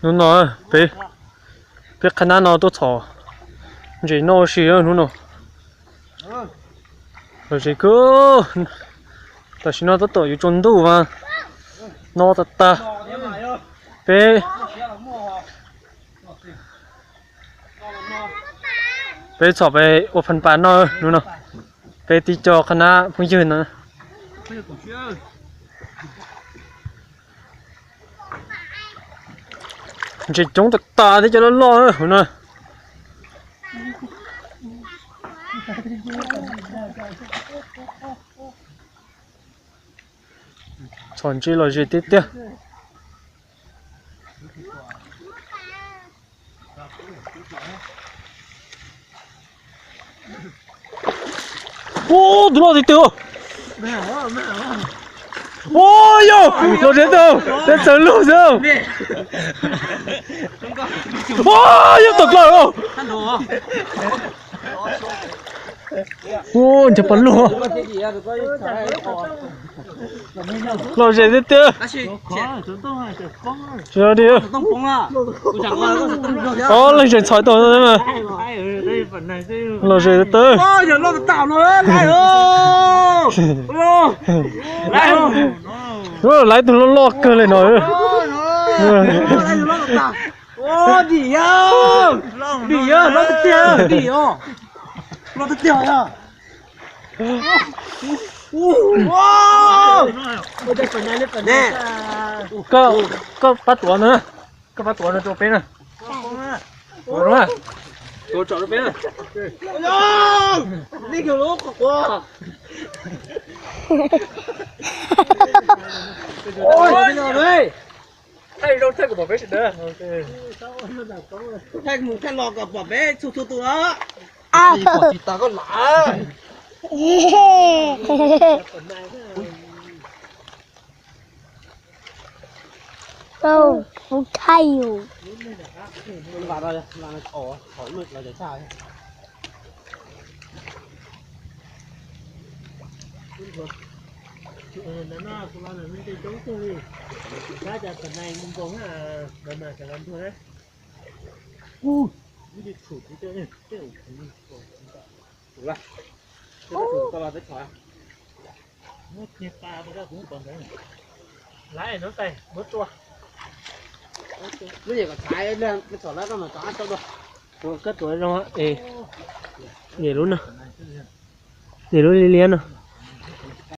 Hnub no peb, peb qhab nab no tuaj txhom ntses noj ua si hnub no. Lom zem kawg. Tam sim no tab tom yuav tsaus ntuj mas no tag tag. Peb, peb txhom peb ua phan pas noj hnub no. Peb tib co qhab nab phooj ywg no. Ntses coob tas tas thiab cov loj loj no. Txhom ntses lom zem tiag tiag. Ub, tus loj tiag tiag. Ub, yog lom zem tiag, peb txawv lug xwb. Ub, yog tom koj. Ub, ntshe pom lug. Lom zem tiag tiag. Ob leeg tseem txhom tau. Lom zem tiag tiag. Laiv tus loj loj kawg li no. Dim, dim, loj tiag tiag, dim os. Loj tiag tiag. Koj, koj pab tuav no, koj pab tuav no rau peb na. Tuav rau peb na. Thaij zoo thaij kom pom peb sawv daws. Thaij mus thaij los kom pom peb txhua txhua tus os. Pom tsis tas koj lam. Kuv thaij yus. Koj tuav zoo, nyem lub no, nyem lub liab liab no.